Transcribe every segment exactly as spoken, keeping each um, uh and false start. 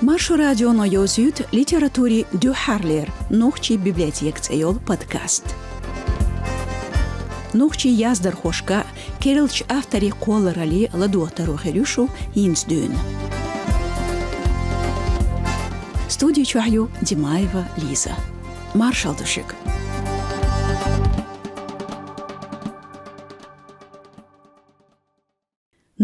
Маршо радионо йовзуьйту литературин дуьххьарлера «Нохчийн библиотека» цӀе йолу подкаст. Нохчийн яздархошка, керлачу авторийн кхолларалле ладогӀа таро хир ю шу хӀинца дуьйна. Студи чохь ю Димаева Лиза. Маршалла ду шуьга.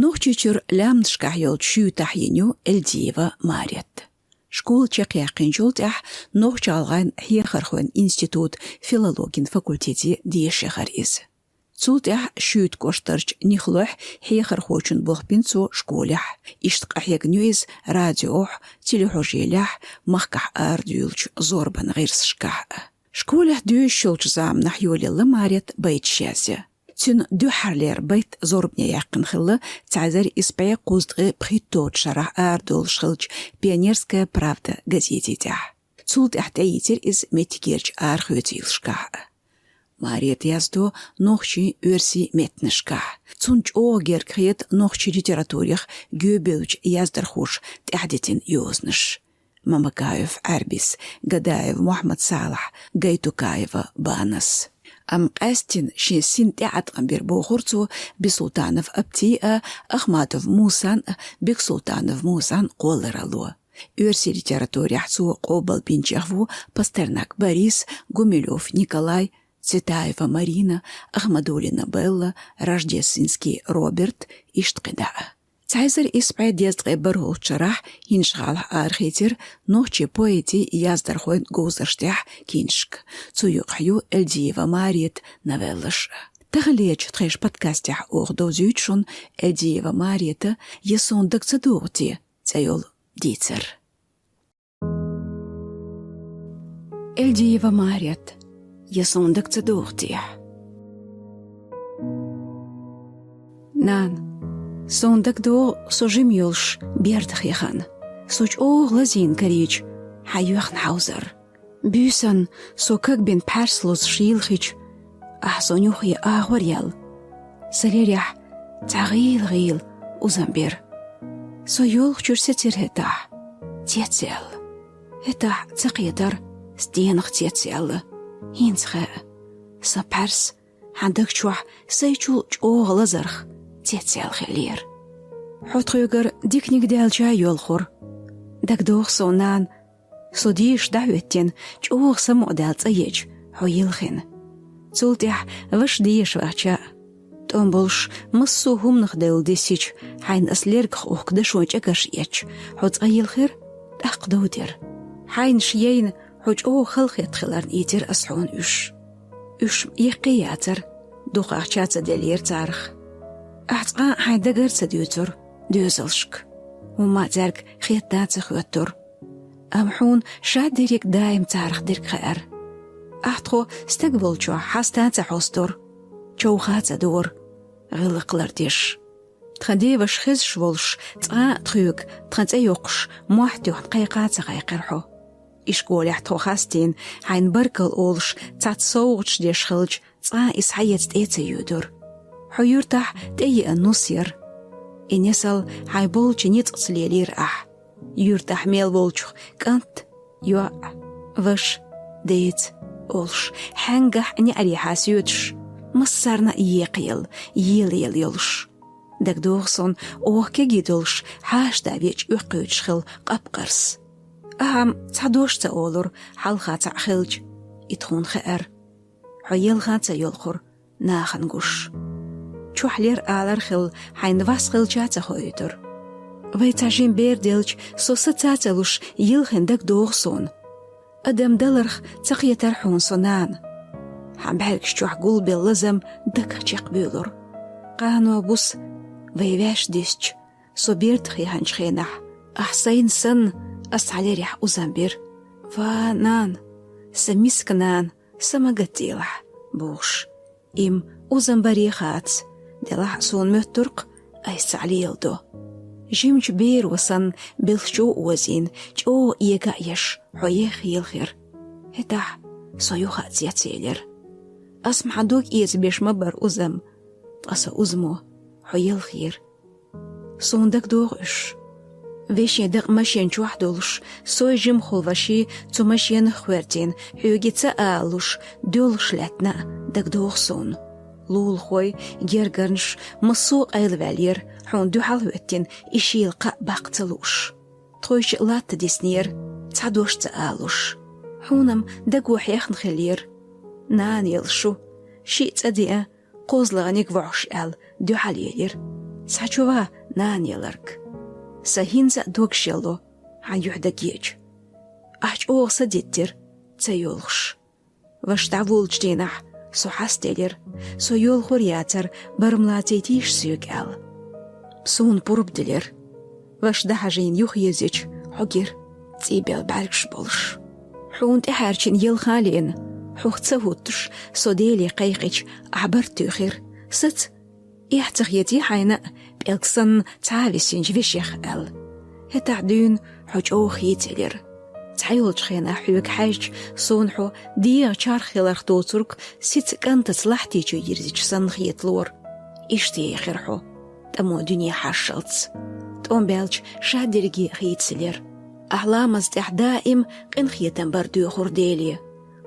Нохчийчуьра лаьмнашкахь йолчу шуьйтахь йина ю Эльдиева Марет. Школа чекхъяьккхинчул тӀаьхьа Нохч-ГӀалгӀайн хьехархойн институтан филологин факультете дешахара иза. Цул тӀаьхьа Шуьйта кӀоштарчу Нихлохь хьехархочун болх бина цо школехь. Иштта къахьегна ю иза радиохь, телехьожийлехь, махкахь арадуьйлучу зорбан гӀирсашкахь а. Школехь доьшуш йолчу заманахь йолаелла Марет байташ язъян. Цуьнан дуьххьарлера байт зорбане яьккхина хилла цхьа эзар исс бӀе кхузткъе пхийтталгӀачу шарахь арадолуш хиллачу «Пионерская правда» газетехь. Цул тӀаьхьа тӀеийцира иза меттигерчу арахоьцийшкахь а. Марета яздо нохчийн, оьрсийн меттанашкахь. Цунна чӀогӀа герга хета нохчийн литературех гоьбевллачу яздархоша тӀаьхьадитина йозанаш. Мамакаев Ӏаьрбис, Гадаев Мухьаммад-Салахь, Гайтукаева Банас. Амма къаьсттина шен син тӀеӀаткъам бира бохура цо Бисултанов Апти а, Ахматов Мусан а, Бексултанов Мусан кхолларалло. Оьрсийн литературехь цо къобалбинчех ву Пастернак Борис, Гумилёв Николай, Цветаева Марина, Ахмадуллина Белла, Рождественский Роберт, иштта кхидӀа а. Цхьа эзар исс бӀе дезткъе бархӀолгӀачу шарахь ХӀинжа-ГӀалахь арахецира нохчийн поэтийн, яздархойн говзарш тӀехь киншка. Цу юкъахь ю Эльдиева Марета новеллаш. Таханлерчу тхайн подкастехь оха довзуьйту шуна Эльдиева Марета «Я сон даг ца догӀу те» цӀе йолу дийцар. Эльдиева Марет. «Я сон даг ца догӀу те». Нана, сон дагадогӀу со жима йолуш бердах яхана. Со чӀогӀа лазийна карийча хьан йоьхна хьовзар. Буьйсанна со кагбина пхьарс лозуш йилхича, ахь сон юххе агӀор яьлла. Сан лерехь цхьа гӀийла-гӀийла узам бира. Со йолхучуьра сецира хӀетахь, цец яьлла. ХӀетахь ца кхетара, стенах цец яьлла. ХӀинца хаьа, сан пхьарс хьан даг чохь сайчул чӀогӀа лазарх цец яьлла хиллера. Хьо тхоьгара диканиг даьлча йолхура. ДагадогӀу суна, нана, со дешаш дӀахӀоьттина, чӀогӀа самукъадаьлла цӀа еча, хьо йилхина. Цул тӀаьхьа ваша деша вахча а. ТӀом болуш массо а хӀуманах девлла диссича, хьайна ас лергах ухка дашон чӀагарш эцча, хьо цӀа йилхира, тӀаккха дов дира. Хьайнаш яйна, хьо чӀогӀа халахетта хиларна ийцира ас хьуна уьш. Уьш яккхий яцара, дукха ахча а ца деллера царах. Ахь цкъа а хьайн дагара ца дуьйцура доьзалшка. ХӀумма а цаьрга хетта а ца хоьттура. Амма хьуна ша дерриг даим царах дерг хаьара. Ахь тхо стаг волчохь хьаста а ца хьостура, човха а ца дора, гӀиллакх лардеш. Тхан деваша хезаш волуш, цкъа а тхоьга тхан цӀе йоккхуш, мохь туьйхна кхайкха а ца кхайкхира хьо. Ишколехь тхо хастийна, хьайна баркалла олуш, цхьацца совгӀаташ деш хилча, цкъа а иза хьаэца тӀе а ца йоьдура. Хьо юьртахь тӀееана нус яра. И несал хьайн болчу ницкъаца лелийра ахь. Юьртахь мел волчух кӀант, йоӀ, ваша, деца олуш, хьаьнгахь неӀарехьа соьцуш, массарна а екхъелла, елаелла йолуш. ДагадогӀу суна, оха кегий долуш, хьаштан веча оьккхуьйтуш хилла къапкъарс. Ахьа-м цхьа дош ца олура, хьалха цхьаъ хилча, и тхуна хаьара. Хьо елха а ца йолхура, нахана гуш. Чохь лер алар хилла, хьайна вас хилча а ца хоуьйтура. Вай цхьа жима бер делча, со саца а ца луш, йилхина дагадогӀу суна. Адам даларх ца кхетара хьуна со, нана. Хьан бӀаьргаш чохь гулбелла лазам дагах чекхбуьйлура. Къано буса, вай ваьш дисча, со бердах яханчу хенахь, ахь сайна санна, ас хьан лерехь узам бира. Ва, нана, сан миска нана, са ма гатделахь, бохуш. Им узам баре хац, делахь а суна моьттург айса цхьа леладо. Жимачу беро санна, белш чӀогӀа озийна, чӀогӀа эга а еш, хьо еха елхира. ХӀетахь со юха а цецъелира. Ас-м хьан дог эца беш ма бара узам, ткъа сан узамо хьо елхийра. Суна дагадогӀу уьш. Вешин дакъа машен чохь долуш, сой жимахула ваший цу машенах хӀоьртина, хьоьга ца алалуш, доьлхуш лаьттина а дагадогӀу суна. Лулахой, гергарнаш, массо а къайлаваьллера, хьуна дуьхьал хӀоьттина и шийла кхаъ баккха ца лууш. Тхойчу латта диснера, цхьа дош ца алалуш. Хьуна-м даго хьехна хиллера. Нана елла шу, шиъ цӀа деа, кхозлагӀниг вохьуш аьлла, дуьхьал елира. Схьа чу ван, нана елларг. Сан хӀинца а дог шелло, хьан юьхь дагеча. Ахь чӀогӀа са диттира, ца йолхуш. Ваша дӀаволлучу дийнахь со хьастаделира, со йолхур яцара, барамлаций тийша соьга аьлла. Суна пурба делира. Ваша дӀахьажийна юхаерзича, хьо гира, цӀийбелла бӀаьргаш болуш. Хьуна тӀехьаьрчина елха а леана, хьох ца хӀуттуш, со Деле кхайкхича, ахь барт туьйхира. Саца, эхь ца хетий хьайна а, пӀелг санна цхьа а висинчу вешех аьлла. ХӀетахь дуьйна хьо чӀогӀа хийцаелира. Цхьайолчу хенахь хьоьга хьаьжча, суна хьо дегӀан чарх хиларх доцург сица кӀантаца лахьти чу йирзича санна хеталора. Иштта яхара хьо, тӀамо дуьне хьашшалц. ТӀом баьлча ша дерриге а хийцаелира. Ахь ламаза тӀехь даим къинхетам бар доьхура Деле.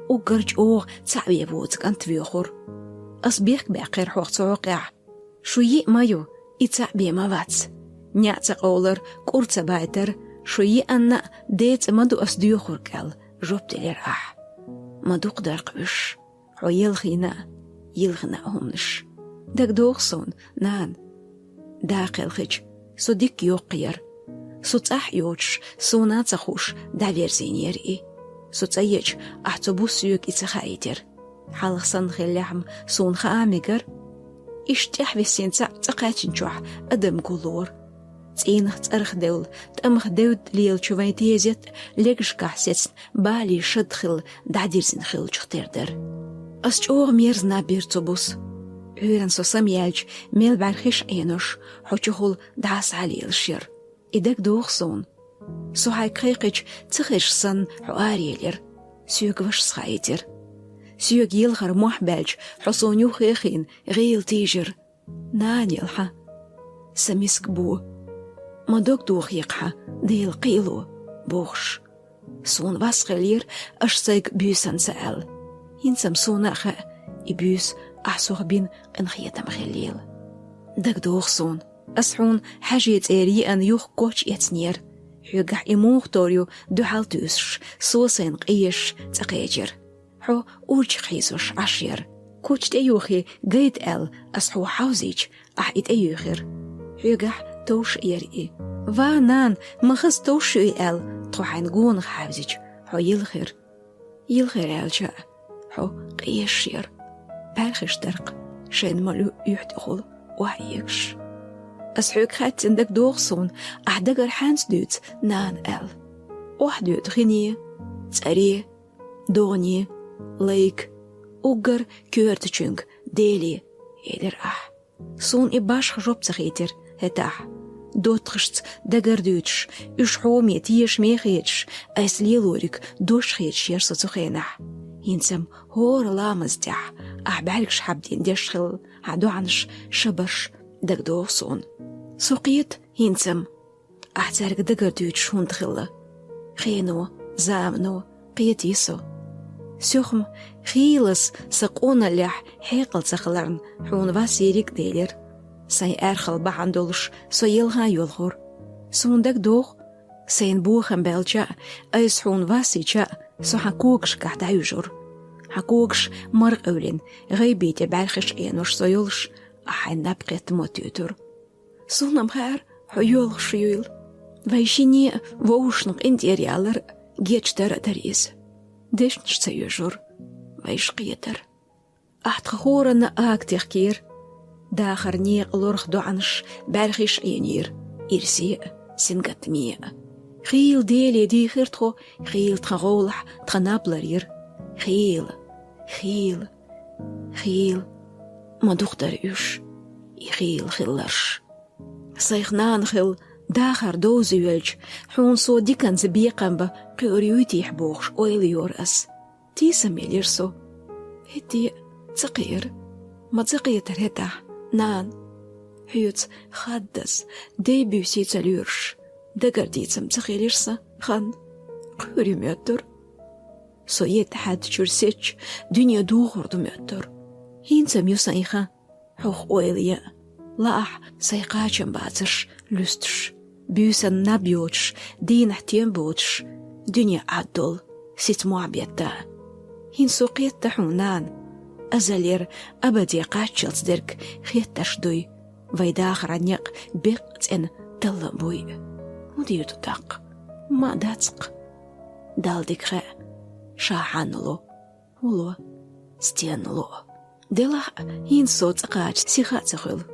Уггар чӀогӀа цхьаъ вен воцу кӀант воьхура. Ас бехк баьккхира хьох цу хьокъехь. Шу йиъ ма ю, и цхьаъ бен ма вац. НеӀ ца къовлар, кӀур ца байтар, шу йиъанна а ден цӀа ма ду ас доьхург аьлла, жоп делира ахь. Ма дукха дара-кх уьш, хьо елхийна а, йилхина а хӀуманаш. ДагадогӀу суна, нана. Да кхелхича, со дика йоккха яра. Со цӀахь а йоцуш, суна а ца хууш, дӀаверзийнера и. Со цӀа еча, ахь цу буса соьга и ца хаийтира. Хьалха санна хиллехь-м суна хаа мегара. Иштта тӀехь висина цхьаъ цӀа кхаьчначохь адам гуллора. ЦӀийнах цӀарах девлла, тӀамах девдда лелачу вайн тезет а легашкахь сецна, балий шад хилла дӀадирзина хиллачух тера дара. Ас чӀогӀа мерза наб бира цу буса. Ӏуьйранна со самаяьлча, мел бӀаьрхиш а Ӏенош, хьо чухула дӀа а схьалелаш яра. И дагадогӀу суна. Со хьайга кхайкхича, ца хезаш санна, хьо араелира. Соьга вашас хаийтира. Соьга елхар мохь баьлча, хьо суна юххе а хиъна, гӀийла тийжира. Нана елла хьан, сан миска бо. Ма дог дохийкха хьан, Делан кхело, бохуш. Суна вас хиллера, аша сайга буьйсанна ца аьлла. ХӀинца-м суна а хаьа, и буьйса ахь сох бина къинхетам хиллийла. ДагадогӀу суна. Ас хьуна хьаьжи цӀера йиъана юха коч эцнера. Хьоьгахь и муха тор ю дуьхьал туьйсуш, со сайна къеша цӀа кхечира. Хьо урчах хьийзош Ӏаш яра. Куча тӀеюххе гайта аьлла, ас хьо хьовзийча, ахь и тӀеюьйхира. Хьоьгахь товш а яра и. Ва, нана, ма хаза товш ю и аьлла, тхо хьайна гонах хьаьвзича, хьо йилхира. Йилхира аьлча а, хьо къешаш яра. БӀаьрхиш дара-кх, шайна ма-луъу юьхь тӀехула охьаэгаш. Ас хьоьга хаьттина дагадогӀу суна, ахь дагара хьаьнца дуьйцу нана аьлла. Охьадоьду хине, цӀаре, догӀане, лайга, уггар коьртачуьнга, Деле, элира ахь. Суна и башха жоп ца хийтира хӀетахь. ДоттагӀашца дагар дуьйцуш, уьш хьоме тешаме хеташ, айса лелориг дош хеташ яра со цу хенахь. ХӀинца-м хӀора ламаза тӀехь ахь бӀаьргаш хьабдина деш хилла хьан доӀанаш, шабарш дагадогӀу суна. Со кхета хӀинца-м. Ахь цаьрга дагар дуьйцуш хӀунда хилла? Хено, замано, кхетий со? Соьх-м хийлас сан къоналлехь хьекъал ца хиларна, хьуна вас йийриг а делира. Сайн аьрхалла бахьана долуш со елха а йолхура. Суна дагадогӀу, сайна бохам баьлча а, айса хьуна вас йича а, со хьан когашкахь дӀаюьжура. Хьан когаш маракъевлина, гӀайби тӀе бӀаьрхиш а Ӏенош со йолуш, ахь хьайн наб кхетта моттуьйтура. Суна-м хаьара хьо йоьлхуш юйла. Вай шинне а вовшашна къинтӀера ялар а гечдара а дара иза. Дешнаш ца оьжура, вайша кхетара. Ахь тхан хӀоранна ага техкера. Дахар некъа лорах доӀанаш бӀаьрхиш а Ӏийнера, ирсе а, сингаттаме а. Хийла Деле дийхира тхо, хийла тхан гӀовлахь тхан наб ларйира. Хийла, хийла, хийла. Ма дукха дара уьш, и хийла хилларш. Сайх нана хилла, дахар довза йоьлча, хьуна со диканца бекхам бан кхуьур юйтийхьа бохуш ойла йора ас. Тийсам елира со. ХӀетте а ца кхиира. Ма ца кхетара хӀетахь, нана. Хьоьца хаддаза, дей буьйсий ца лоьруш, Дагардийцам ца хилира сан, хан, кхуьри моьттура. Со етта хьаьдда чуьра сецча, дуьне духур ду моьттура. ХӀинца-м ю сайн хан хьох ойла ян. Лаахь сайн кхачам бацарш луьстуш, буьйсан наб йоцуш, дийнахь тем боцуш, дуьне Ӏаддолу сица мохь бетта. ХӀинца со кхетта хьуна, нана, азалера абаде кхаччалц дерг хеттарш дуй, вай дахаран некъ беккъа цӀена таллам буй. ХӀун дийр ду тӀаккха? Ма дац-кх. Далла дика хаьа, ша хьанна ло, хӀун ло, стенна ло. Делахь а, хӀинца со цӀа кхача сиха а ца хуьлу.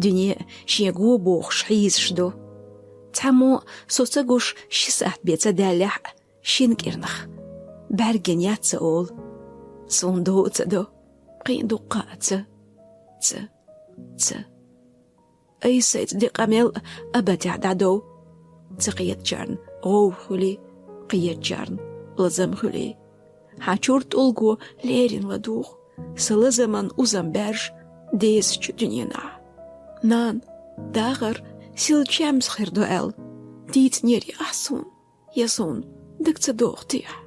Дуьне шен го бохуш хьийзаш ду. Цхьаммо, со ца гуш ши сахьт бен ца даьллехь а, шина кӀирнах бӀаьргина яц ца олу. Суна дов а ца до, кхин дуккха а ца, ца, ца. Айса сайца де къамел а абатехь дӀадов. Ца кхетачарна гӀовгӀа хуьлий, кхетачарна лазам хуьлий. Хьан чуьра тӀулго лерина ладугӀу, сан лазаман узам баьржа дезачу дуьненахь. Нана, дахар сил чаьмса хир ду аьлла, дийцинера ахь суна, я суна дага ца догӀу техьа?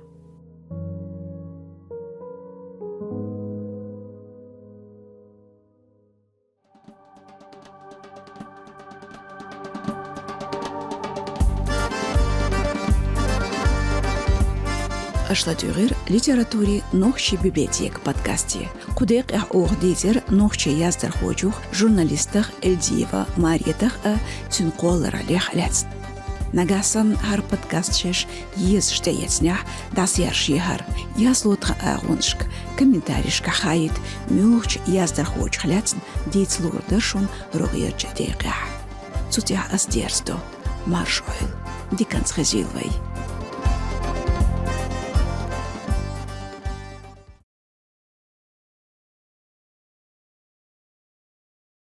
Аша ладуьйгӀира литературин нохчийн библиотекан подкасте. Кху декъехь оха дийцира нохчийн яздархочух, журналистах Эльдиева Маретах а, цуьнан кхоллараллех а лаьцна. Нагахь санна хӀара подкаст шаьш езаш тӀеэцнехь, дӀасаяржае хӀара. Ялсаманин агӀонашка, комментарийшкахь хаийта, муьлхачу яздархочух лаьцна дийца луур дара шуна рогӀерчу декъехь. Цу тӀехь ас дерзадо. Марша Ӏойла. Диканца хезийла вай.